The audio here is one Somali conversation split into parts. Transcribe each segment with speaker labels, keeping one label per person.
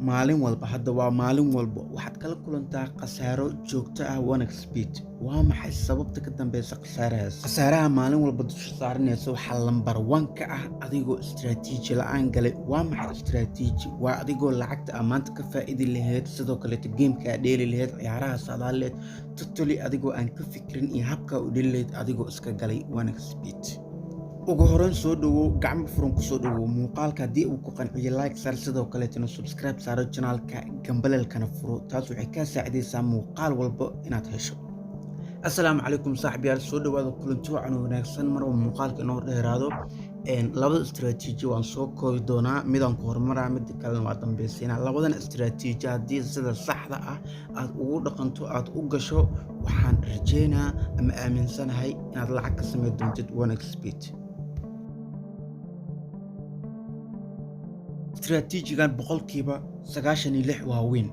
Speaker 1: Maalin walba, hadda waa maalin walba, waxaad kala kulantaa khasaaro joogto ah 1xBet. Waa maxay sababta ka dambeysa khasaarahaas? Khasaaraha maalin walba dusha saaranaysa waxaa lambar one ka ah adigoo istaraatiiji la-aan galay. Waa maxay istaraatiiji? Waa adigoo lacagta aa maanta ka faa'idi lahayd, sidoo kaleeto gameka aa dheeli lahayd, ciyaaraha saadaal lahayd, totally adigoo aan ka fikirin iyo habkaa u dheeli lahayd, adigoo iska galay 1xBet. Ugu horeyn soo dhawow, gacmo furan kusoo dhawow muuqaalka. Haddii uu ku qanciyo, like saar, sidoo kaleetana subscribe saaro channelka, gambaleelkana furo. Taas waxay kaa saacidaysaa muuqaal walba inaad hesho. Assalaamu calaykum saaxiibyaal, soo dhawaada, kulanti wacan oo wanaagsan. Marba muuqaalka inoo dheeraado, labada istaraatiiji waan soo koobi doonaa. Midaan ku horumaraa, mida kalena waa dambaysiinaa. Labadan istaraatiiji haddii sida saxda ah aad ugu dhaqanto, aad u gasho, waxaan rajeynaa ama aaminsanahay inaad lacag ka samey doontid 1xBet. Istaraatiijigan 96% waa win.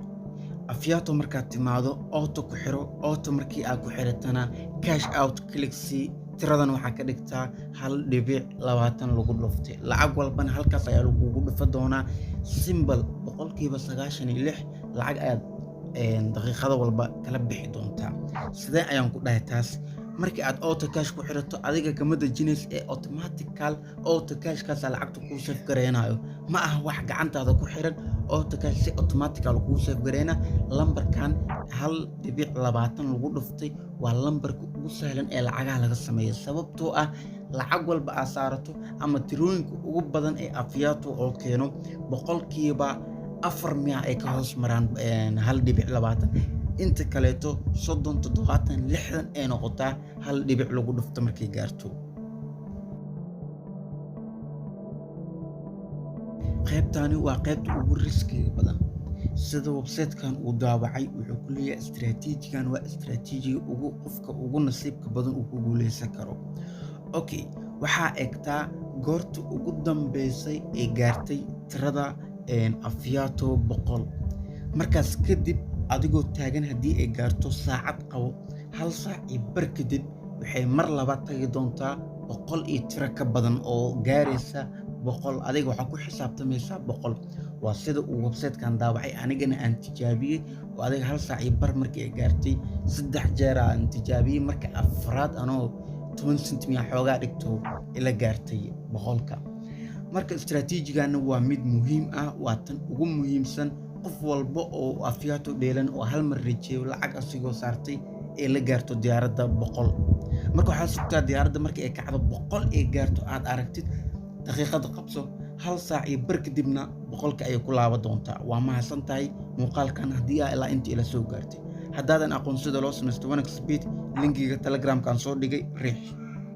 Speaker 1: Aviator markaad timaado, auto ku xiro. Auto markii aad ku xiratana, cash out click sii. Tiradan waxaa ka dhigtaa 1.20 lagu dhuftay. Lacag walbana halkaas ayaa lagugu dhufa doonaa. Simple, 96% lacag ayaad daqiiqada walba kala bixi doontaa. Sidee ayaan ku dhahay taas? Markii aad auto cash ku xirato, adiga kama dejinaysa ee automatical auto cashkaasaa lacagta kuu save gareynayo. Ma aha wax gacantaada ku xiran, auto cash si automatical kuu save gareyna. Lambarkan 1.20 lagu dhuftay waa lambarka ugu sahlan ee lacagaha laga sameeyo, sababtoo ah lacag walba aad saarato ama tirooyinka ugu badan ee Aviator oo keeno, 4% miya ay ka hoos maraan 1.20. Inta kaleeto 30, 70, 60 ay noqotaa hal dhibic lagu dhufto markay gaarto. Qaybtani waa qaybta ugu riskiga badan. Sida website-kan uu daabacay, wuxuu ku leeyahay istaraatiijigan waa istaraatiijiga ugu qofka ugu nasiibka badan uu ku guuleysan karo. Okay, waxaa egtaa goorta ugu dambeysay ee gaartay tirada Aviator 100. Markaas kadib adigoo taagan haddii ay gaarto, saacad qabo, hal saac iyo bar kadib waxay mar labaad tagi doontaa 100 iyo tiro ka badan oo gaaraysa 100. Adiga waxaa ku xisaabtamaysaa 100. Waa sida uu website-kan daabacay, anigana aan tijaabiyey oo adiga hal saac iyo bar markii ay gaartay saddex jeer aan tijaabiyey. Marka afraad anoo 10 sentimiya xoogaa dhigto ila gaartay 100-ka. Marka istaraatiijigana waa mid muhiim ah, waa tan ugu muhiimsan. Qof walba oo Aviator dheelan oo hal mar rajeeyo lacag asigoo saartay ee la gaarto diyaaradda 100, marka waxaad sugtaa diyaaradda marka ay kacdo, 100 ay gaarto aad aragtid, daqiiqada qabso. Hal saac iyo bar kadibna 100-ka ayay ku laaba doontaa. Waa mahadsan tahay muuqaalkan haddii aa ilaa intii ila soo gaartay. Haddaadan aqoon sida loo samaysto 1xBet, linkiga Telegramkaan soo dhigay riix.